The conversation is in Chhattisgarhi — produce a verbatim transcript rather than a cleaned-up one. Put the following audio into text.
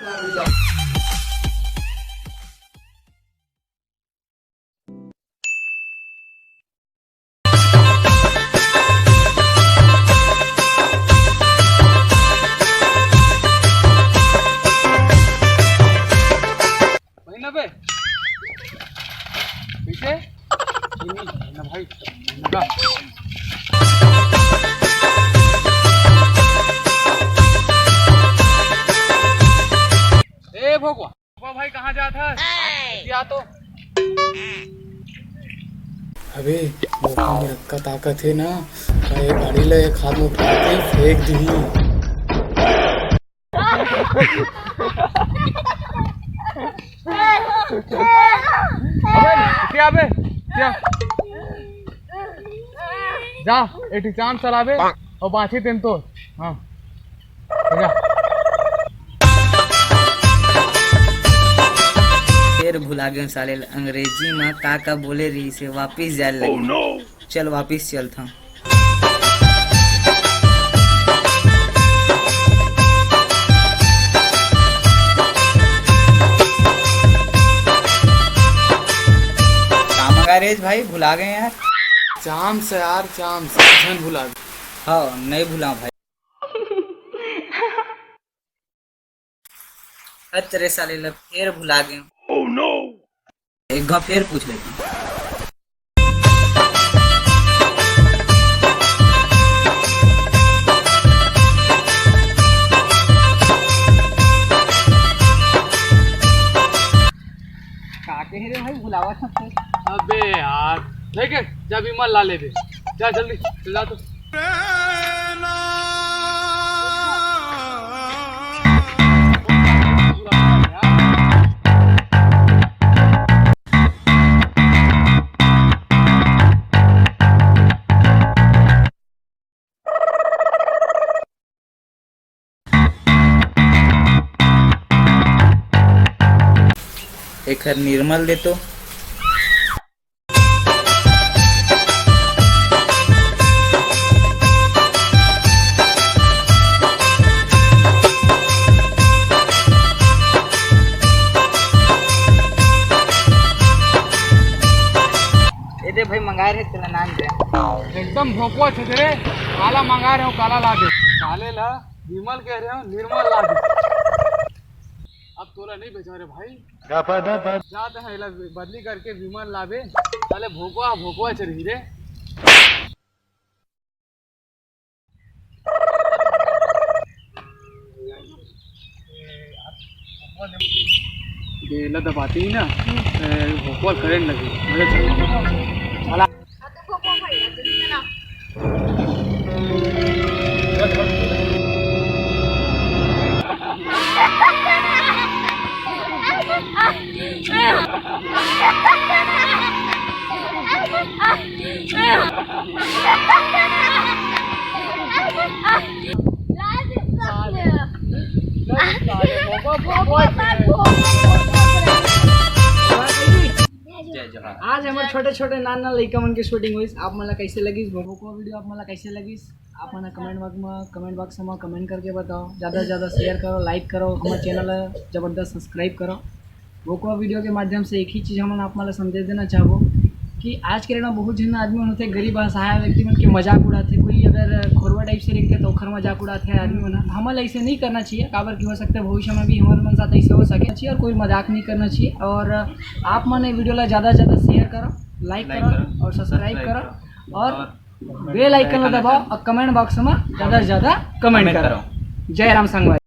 वही ना बे। पीछे? नहीं, ना भाई, ना। ए भोगवा, भोगवा भाई कहाँ जात है? क्या तो? अबे, भोगवा में अतका ताकत है ना, ये गाड़ी ला एक हाथ में उठा के फेंक दी। अबे, क्या बे? क्या? जा, एटी चांद चलाबे और बांची तेन तो। हाँ। जा। फेर भुला गेंव साले ल, अंग्रेजी म का का बोले रहिस हे, वापिस जाए ल लगे। चल, वापिस चलथन। का मंगाए रहेस भाई, भुला गेंव यार। चाम से यार, चाम से, झन भुला। हाँ, नहीं भुला भाई। हत रे साले ल, फेर भुला गेंव। एक घांव फेर पूछ लेथन। का कहे रे भाई, भुलावत हस फेर? अबे यार, ठीक है, जा विमल ला लेबे, जा जल्दी, चल जा तू। एखर निर्मल दे तो। ए दे भाई, मंगाए रहे तेला नान दे। एकदम भोकवा छे रे, काला मंगाए रहे हो, काला ला दे। साले ला विमल कह रहे हो, निर्मल ला दे। अब तोला नहीं बेचा रे भाई। जाते हैं, एला बदली करके विमल लाबे। साले भोकवा, भोकवा चढ़ी रे। ये लत दबाती ही ना, ए, भोकवा करंट लगी। मजा चला। जय जोहार। आज हमर छोटे छोटे नान नान लइका मन के शूटिंग होइस। आप मन ला कैसे लगिस भोकवा वीडियो? आप मन ला कैसे लगिस? आप मन कमेंट बॉक्स में, कमेंट बॉक्स में कमेंट करके बताओ। ज़्यादा से ज़्यादा शेयर करो, लाइक करो, हमर चैनल ला जबरदस्त सब्सक्राइब करो। भोकवा वीडियो के माध्यम से एक ही चीज़ हमन आप मन ला संदेश देना चाहबो कि आज के डेट में बहुत झन आदमी मन होथे, गरीब असहाय व्यक्ति मन के मजाक उड़ाथे। कोई अगर खोरवा टाइप से रहिथे तो ओखर मजाक उड़ाथे आदमी मन। हमन ला ऐसे नहीं करना चाहिए, काबर कि हो सकता है भविष्य में भी हमर मन साथ ऐसे हो सके। और कोई मजाक नहीं करना चाहिए। और आप मन ये वीडियो ला ज़्यादा से ज़्यादा शेयर करो, लाइक करो और सब्सक्राइब करो और बेल आइकन ला दबाओ और कमेंट बॉक्स में ज़्यादा से ज़्यादा कमेंट करो। जय राम संगवारी।